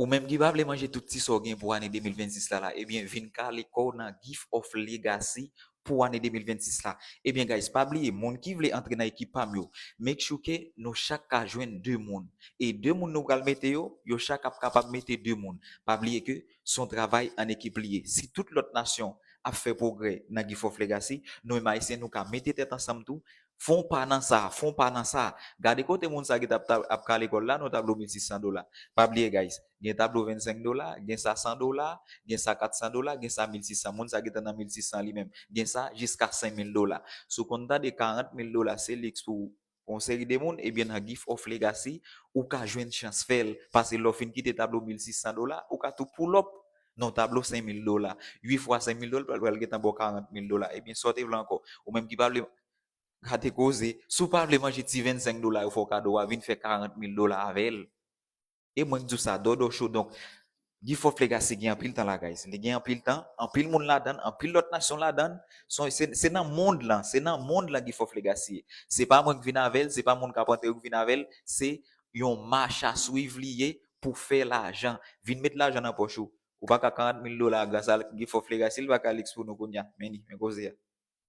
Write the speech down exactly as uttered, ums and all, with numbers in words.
Ou menm ki pa vle manje tout ti sa w gen pou ane de mil vennsis la la, ebyen vin kale kò w nan Gift of Legacy pou ane de mil vennsis la. Ebyen guys, pa bliye, moun ki vle antre nan ekip pa m yo, make sure ke nou chak ka jwenn de moun. E de moun nou pral mete yo, yo chak ap kapab mete de moun. Pa bliye ke se yon travay an ekip li ye. Si tout lòt nasyon ap fè pwogrè nan Gift of Legacy, nou menm Ayisyen nou ka mete tèt ansanm tou, fè yon pa nan sa, fè yon pa nan sa. Gade kote moun sa ki t ap, ap kale kò l la, nan yon tablo mil sis san dola. Pa bliye guys, gen tablo vennsenk dola, gen sa san dola, gen sa kat san dola, gen sa mil sis san. Moun sa ki t nan mil sis san li menm, gen sa jiska senk mil dola. Si w konn tande karant mil dola se liks pou yon seri de moun, ebyen nan Gift of Legacy, ou ka jwenn chans fè l. Paske lè w fin kite tablo mil sis san dola, ou ka tou pull up nan yon tablo senk mil dola. Uit fwa senk mil dola, pral gentan ba w karant mil dola. Ebyen, sa w te vle ankò? Ou menm ki pa vle rate koze, si w pa vle manje ti vennsenk dola yo fè w kado a, vin fè karant mil dola avè l. E mwen k di w sa, Dodo Show. Donk, Gift of Legacy gen anpil tan la, guys. Li gen anpil tan, anpil moun ladan l, anpil lòt nasyon ladan l. Se, se, se nan mond lan, se nan mond lan Gift of Legacy ye. Se pa mwen k vin avè l, se pa moun k ap antre yo k vin avè l, se yon mach a swiv li ye pou fè lajan. Vin met lajan nan pòch ou. Ou pa ka karant mil dola gras a Gift of Legacy, li pa ka liks pou nou kounye a. Men li, men koze a.